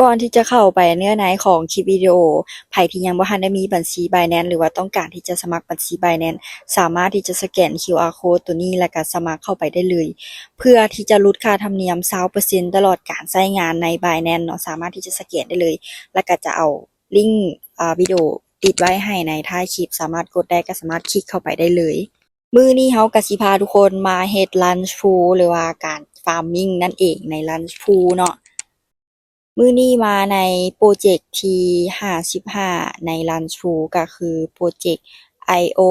ກ່ອນທີ່ຈະເຂົ້າໄປເນື້ອໃນຂອງຄລິບວິດີໂອ, ໃຜທີ່ຍັງບໍ່ທັນໄດ້ມີບັນຊີ Binance ຫຼືວ່າຕ້ອງການທີ່ຈະສະໝັກບັນຊີ Binance ສາມາດທີ່ຈະສະແກນ QR code ໂຕນີ້ ແລ້ວກໍສະໝັກເຂົ້າໄປໄດ້ເລີຍ ເພື່ອທີ່ຈະຫຼຸດຄ່າທຳນຽມຊາວເປີເຊັນຕະຫຼອດການໃຊ້ງານໃນ Binance ເນາະ. ສາມາດທີ່ຈະສະແກນໄດ້ເລີຍ ແລ້ວກໍຈະເອົາລິ້ງ ອາ ວິດີໂອຕິດໄວ້ໃຫ້ໃນທ້າຍຄລິບ, ສາມາດກົດໄດ້ກໍສາມາດຄລິກເຂົ້າໄປໄດ້ເລີຍ. ມື້ນີ້ເຮົາກໍຊິພາທຸກຄົນມາເຮັດ Launch Pool ຫຼືວ່າການ Farming ນັ້ນເອງໃນ Launch Pool ເນາະ. ມື້ນີ້ມາໃນໂປຣເຈັກທີຫ້າສິບຫ້າໃນ Launch Pool ກໍຄືໂປຣເຈັກ IO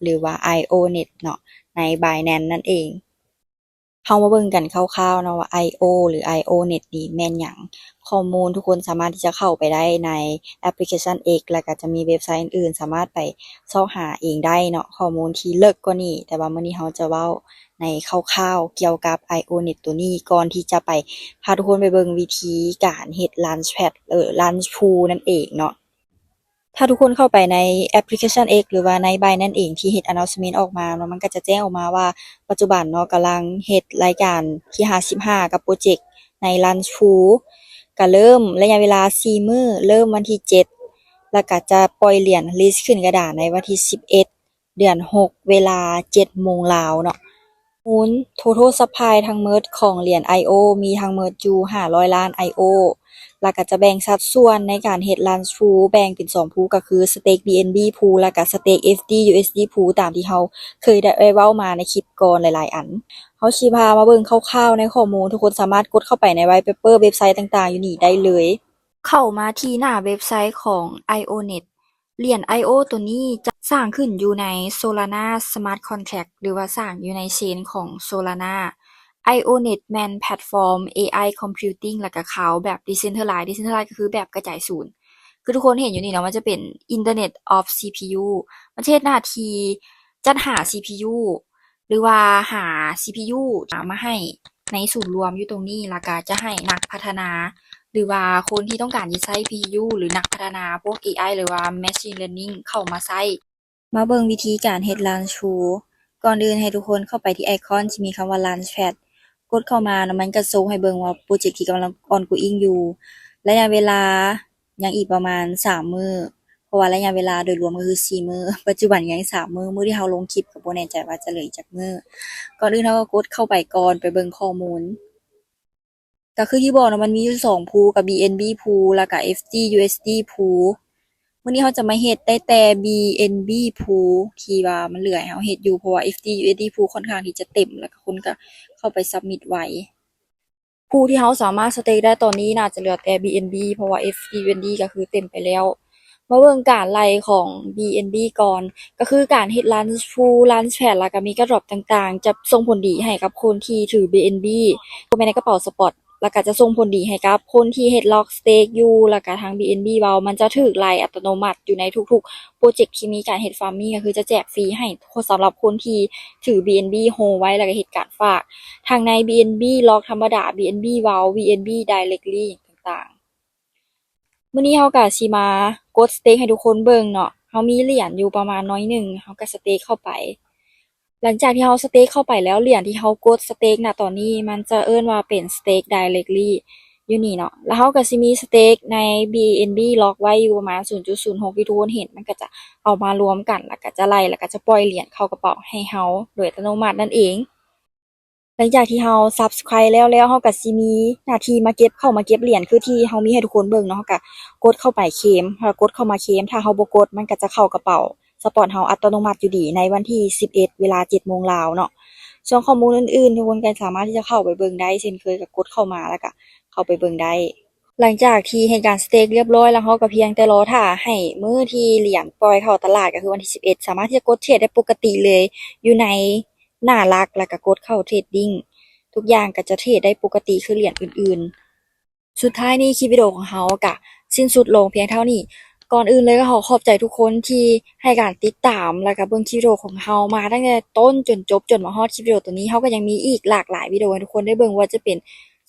ຫຼືວ່າ IONET ເນາະ ໃນ Binance ນັ້ນເອງ. ເຮົາມາເບິ່ງກັນຄ່າວໆເນາະວ່າ IO ຫຼື IONET ນີ້ແມ່ນຫຍັງ. ຂໍ້ມູນທຸກຄົນສາມາດທີ່ຈະເຂົ້າໄປໄດ້ໃນແອັບພລິເຄຊັນ X ແລ້ວກໍຈະມີເວັບໄຊອື່ນໆ ສາມາດໄປຊອກຫາເອງໄດ້ເນາະ ຂໍ້ມູນທີ່ເລິກກວ່ານີ້, ແຕ່ວ່າມື້ນີ້ເຮົາຈະເວົ້າໃນຄ່າວໆກ່ຽວກັບ IONET ໂຕນີ້ ກ່ອນທີ່ຈະໄປພາທຸກຄົນໄປເບິ່ງວິທີການເຮັດ Launchpad ເອີ Launch Pool ນັ້ນເອງເນາະ. ຖ້າທຸກຄົນເຂົ້າໄປໃນແອັບພລິເຄຊັນ X ຫຼືວ່າໃນ Binance ເອງທີ່ເຮັດ announcement ອອກມາເນາະ, ມັນກໍຈະແຈ້ງອອກມາວ່າປັດຈຸບັນເນາະ ກຳລັງເຮັດລາຍການທີຫ້າສິບຫ້າກັບໂປຣເຈັກໃນ Launch Pool ກະເລີ່ມໄລຍະເວລາສີ່ມື້, ເລີ່ມວັນທີເຈັດ ແລ້ວກະຈະປ່ອຍຫຼຽນ list ຂຶ້ນກະດານໃນວັນທີສິບເອັດ ເດືອນຫົກ ເວລາເຈັດໂມງລາວເນາະ. ມູນ total supply ທັງໝົດຂອງຫຼຽນ IO ມີທັງໝົດຢູ່ຫ້າຮ້ອຍລ້ານ IO ແລ້ວກໍຈະແບ່ງສັດສ່ວນໃນການເຮັດ Launch Pool ແບ່ງເປັນສອງ Pool ກໍຄື Stake BNB Pool ແລ້ວກໍ Stake FT USD Pool ຕາມທີ່ເຮົາເຄີຍໄດ້ເວົ້າມາໃນຄລິບກ່ອນຫຼາຍໆອັນ. ເຮົາຊິພາມາເບິ່ງຄ່າວໆໃນຂໍ້ມູນ, ທຸກຄົນສາມາດກົດເຂົ້າໄປໃນ White Paper ເວັບໄຊຕ່າງໆຢູ່ນີ້ໄດ້ເລີຍ. ເຂົ້າມາທີ່ໜ້າເວັບໄຊຂອງ IONET. ຫຼຽນ IO ໂຕນີ້ຈະສ້າງຂຶ້ນຢູ່ໃນ Solana Smart Contract ຫຼືວ່າສ້າງຢູ່ໃນ Chain ຂອງ Solana. IONET ແມ່ນແພລດຟອມ ເອໄອ Computing ແລ້ວກະ Cloud ແບບ Decentralize. Decentralize ກໍຄືແບບກະຈາຍສູນ. ຄືທຸກຄົນເຫັນຢູ່ນີ້ເນາະ, ມັນຈະເປັນ Internet of CPU. ມັນຈະເຮັດໜ້າທີ່ຈັດຫາ CPU ຫຼືວ່າຫາ CPU ມາໃຫ້ໃນສູນລວມຢູ່ຕົງນີ້, ແລ້ວກະຈະໃຫ້ນັກພັດທະນາ ຫຼືວ່າຄົນທີ່ຕ້ອງການຈະໃຊ້ CPU ຫຼືນັກພັດທະນາພວກ ເອໄອ ຫຼືວ່າ Machine Learning ເຂົ້າມາໃຊ້. ມາເບິ່ງວິທີການເຮັດ Launch Pool. ກ່ອນອື່ນໃຫ້ທຸກຄົນເຂົ້າໄປທີ່ໄອຄອນທີ່ມີຄຳວ່າ Launchpad. ກົດເຂົ້າມາແລ້ວມັນກະໂຊໃຫ້ເບິ່ງວ່າໂປຣເຈັກທີ່ກຳລັງ ongoing ຢູ່. ໄລຍະເວລາ ຍັງອີກປະມານສາມມື້ ເພາະວ່າໄລຍະເວລາໂດຍລວມກໍຄືສີ່ມື້, ປັດຈຸບັນຍັງສາມມື້, ມື້ທີ່ເຮົາລົງຄລິບກໍບໍ່ແນ່ໃຈວ່າຈະເຫຼືອອີກຈັກມື້. ກ່ອນອື່ນເຮົາກໍກົດເຂົ້າໄປກ່ອນ ໄປເບິ່ງຂໍ້ມູນ. ກໍຄືທີ່ບອກເນາະ, ມັນມີຢູ່ສອງ Pool ກໍ BNB Pool ແລ້ວກໍ FT USD Pool. ມື້ນີ້ເຮົາຈະມາເຮັດໄດ້ແຕ່ BNB Pool ທີ່ວ່າມັນເຫຼືອໃຫ້ເຮົາເຮັດຢູ່, ເພາະວ່າ FT USD Pool ຂ້ອນຂ້າງທີ່ຈະເຕັມ ແລ້ວກໍຄົນກໍເຂົ້າໄປ submit ໄວ. Pool ທີ່ເຮົາສາມາດ stake ໄດ້ຕອນນີ້ໜ້າຈະເຫຼືອແຕ່ BNB ເພາະວ່າ FT USD ກໍຄືເຕັມໄປແລ້ວ. ມາເບິ່ງການໄລ່ຂອງ BNB ກ່ອນ, ກໍຄືການເຮັດ Launch Pool Launchpad ແລ້ວກໍ Mega Drop ຕ່າງໆ ຈະສົ່ງຜົນດີໃຫ້ກັບຄົນທີ່ຖື BNB ເຂົ້າໄປໃນກະເປົາ Spot ແລ້ວກໍຈະສົ່ງຜົນດີໃຫ້ກັບຄົນທີ່ເຮັດ Lock Stake ຢູ່, ແລ້ວກໍທາງ BNB Vault ມັນຈະຖືກໄລ່ອັດຕະໂນມັດຢູ່ໃນທຸກໆໂປຣເຈັກທີ່ມີການເຮັດ Farming ກໍຄືຈະແຈກຟຣີໃຫ້ ສຳລັບຄົນທີ່ຖື BNB Hold ໄວ້ ແລ້ວກໍເຮັດການຝາກ ທັງໃນ BNB Lock ທຳມະດາ, BNB Vault, BNB Directly ຫຍັງຕ່າງໆ. ມື້ນີ້ເຮົາກໍຊິມາກົດ stake ໃຫ້ທຸກຄົນເບິ່ງເນາະ. ເຮົາມີຫຼຽນຢູ່ປະມານໜ້ອຍໜຶ່ງ, ເຮົາກໍ stake ເຂົ້າໄປ. ຫຼັງຈາກທີ່ເຮົາ stake ເຂົ້າໄປແລ້ວ, ຫຼຽນທີ່ເຮົາກົດ stake ນະຕອນນີ້ ມັນຈະເອີ້ນວ່າເປັນ stake directly ຢູ່ນີ້ເນາະ. ແລ້ວເຮົາກໍຊິມີ stake ໃນ BNB Lock ໄວ້ຢູ່ປະມານສູນຈຸດສູນຫົກ ທີ່ທຸກຄົນເຫັນ, ມັນກໍຈະເອົາມາລວມກັນ ແລ້ວກໍຈະໄລ່ ແລ້ວກໍຈະປ່ອຍຫຼຽນເຂົ້າກະເປົາໃຫ້ເຮົາໂດຍອັດຕະໂນມັດນັ້ນເອງ. ຫຼັງຈາກທີ່ເຮົາ subscribe ແລ້ວ ແລ້ວເຮົາກໍຊິມີໜ້າທີ່ມາເກັບ ເຂົ້າມາເກັບຫຼຽນ ຄືທີ່ເຮົາມີໃຫ້ທຸກຄົນເບິ່ງເນາະ. ເຮົາກໍກົດເຂົ້າໄປເຄມ ເຮົາກໍກົດເຂົ້າມາເຄມ. ຖ້າເຮົາບໍ່ກົດ ມັນກໍຈະເຂົ້າກະເປົາ Spot ເຮົາອັດຕະໂນມັດຢູ່ດີ ໃນວັນທີສິບເອັດ ເວລາເຈັດໂມງລາວເນາະ. ສ່ວນຂໍ້ມູນອື່ນໆ ທຸກຄົນກໍສາມາດທີ່ຈະເຂົ້າໄປເບິ່ງໄດ້ເຊັ່ນເຄີຍ, ກໍກົດເຂົ້າມາ ແລ້ວກໍເຂົ້າໄປເບິ່ງໄດ້. ຫຼັງຈາກທີ່ເຮັດການ stake ລຽບຮ້ອຍແລ້ວ, ເຮົາກໍພຽງແຕ່ລໍຖ້າໃຫ້ມື້ທີ່ຫຼຽນປ່ອຍເຂົ້າຕະຫຼາດ ກໍຄືວັນທີສິບເອັດ ສາມາດທີ່ຈະກົດເທຣດໄດ້ປົກກະຕິເລີຍ ຢູ່ໃນໜ້າຫຼັກ ແລ້ວກໍກົດເຂົ້າ Trading ທຸກຢ່າງກໍຈະເທຣດໄດ້ປົກກະຕິຄືຫຼຽນອື່ນໆ. ສຸດທ້າຍນີ້ຄລິບວິດີໂອຂອງເຮົາກໍສິ້ນສຸດລົງພຽງເທົ່ານີ້. ກ່ອນອື່ນເລີຍກໍຂໍຂອບໃຈທຸກຄົນທີ່ໃຫ້ການຕິດຕາມ ແລ້ວກໍເບິ່ງຄລິບວິດີໂອຂອງເຮົາມາຕັ້ງແຕ່ຕົ້ນຈົນຈົບ ຈົນມາຮອດຄລິບວິດີໂອຕົວນີ້. ເຮົາກໍຍັງມີອີກຫຼາກຫຼາຍວິດີໂອໃຫ້ທຸກຄົນໄດ້ເບິ່ງ, ບໍ່ວ່າຈະເປັນ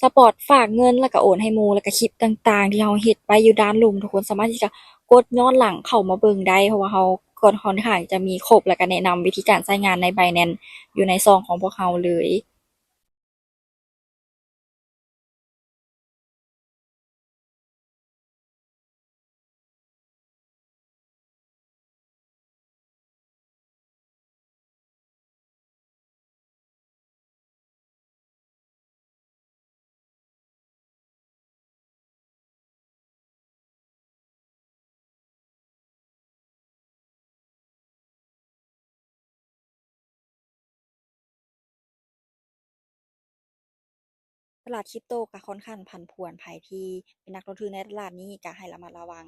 Spot ຝາກເງິນ ແລ້ວກໍໂອນໃຫ້ໝູ່ ແລ້ວກໍຄລິບຕ່າງໆທີ່ເຮົາເຮັດໄວ້ຢູ່ດ້ານລຸ່ມ. ທຸກຄົນສາມາດທີ່ຈະກົດຍ້ອນຫຼັງເຂົ້າມາເບິ່ງໄດ້, ເພາະວ່າເຮົາກໍຄ່ອນຂ້າງຈະມີຄົບ ແລ້ວກໍແນະນຳວິທີການໃຊ້ງານໃນ Binance ຢູ່ໃນຊ່ອງຂອງພວກເຮົາເລີຍ. ຕະຫຼາດຄຣິບໂຕກໍຄ່ອນຂ້າງຜັນຜວນ, ໃຜທີ່ເປັນນັກລົງທຶນໃນຕະຫຼາດນີ້ກໍໃຫ້ລະມັດລະວັງ.